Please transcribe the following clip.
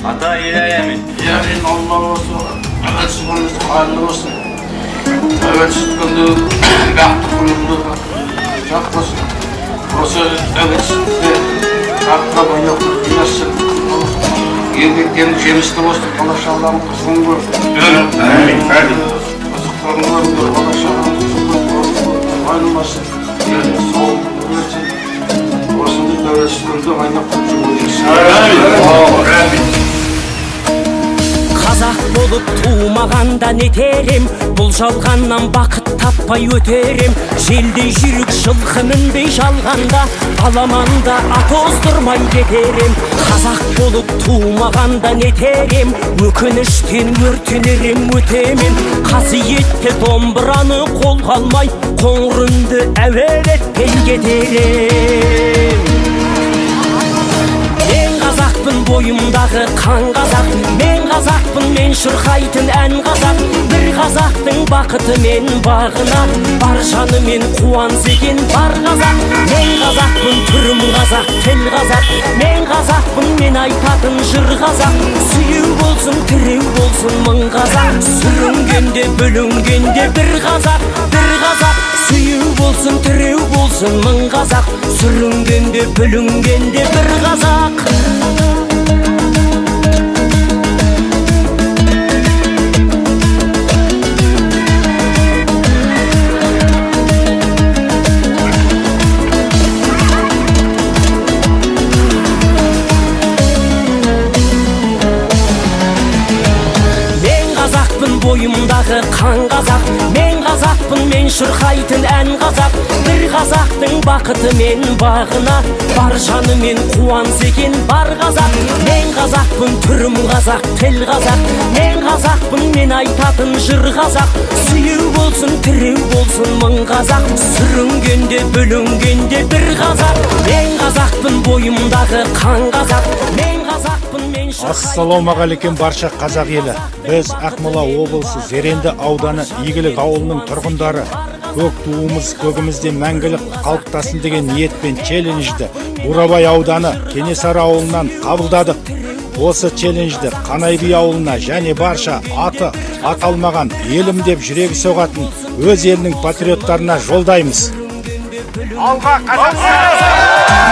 Ата иләй әмин. Әмин, Алла болсын, тәуелсіздігіміз қайырлы болсын. Тәуелсіз күнді, бақытты күнімді жақ болсын. Осы тәуелсіздікте артқа байлап жинасын. Еңбектерің жемісті болсын, бала шағаларың қызығын көр. Әмин. Әмин. Қызықтарын көріңдер, бала шағаларың қызығын көр, айырылмасын. Саулық берсін. Осындай тәуелсіз күнді айнап жүргізсін. Әмин. Қазақ болып тумағанда нетер ем, бұл жалғаннан бақыт таппай өтер ем. Желдей жүйрік жылқы мінбей жалғанда, аламанда ат оздырмай кетер ем. Қазақ болып тумағанда нетер ем, өкініштен өртенер ем, өтемем. Қасиетті домбыраны қолға алмай, қоңыр үнді әуелетпей кетер ем. Мен қазақпын, бойымдағы қан қазақ. Мен қазақпын, мен шырқайтын ән қазақ. Бір қазақтың бақыты мен бағына бар жанымен қуанса екен бар қазақ. Мен қазақпын, түрім қазақ, тіл қазақ. Мен қазақпын, мен айтатын жыр қазақ. Сүйеу болсын, тіреу болсын мың қазақ. Сүрінгенде, бүлінгенде бір қазақ, бір қазақ. Сүйеу болсын, тіреу болсын мың қазақ. Сүрінгенде, бүлінгенде бір қазақ. Мен қазақпын, бойымдағы қан қазақ. Мен қазақпын, мен шырқайтын ән қазақ. Бір қазақтың бақыты мен бағына бар жанымен қуанса екен бар қазақ. Мен қазақпын, түрім қазақ, тіл қазақ. Мен қазақпын, мен айтатын жыр қазақ. Сүйеу болсын, тіреу болсын мың қазақ. Сүрінгенде, бүлінгенде бір қазақ. Мен қазақпын, бойымдағы қан қазақ. Мен қазақпын, мен шырқайтын Ассалаумағалейкум, барша қазақ елі. Біз, Ақмола облысы Зеренді ауданы Игілік ауылының тұрғындары, көк туымыз көгімізде мәңгілік қалықтасын деген ниетпен челленджді Бурабай ауданы Кенесары ауылынан қабылдадық. Осы челленджді Қанай би ауылына және барша аты аталмаған, елім деп жүрегі соғатын өз елінің патриоттарына жолдаймыз. Алға, Қазақстан!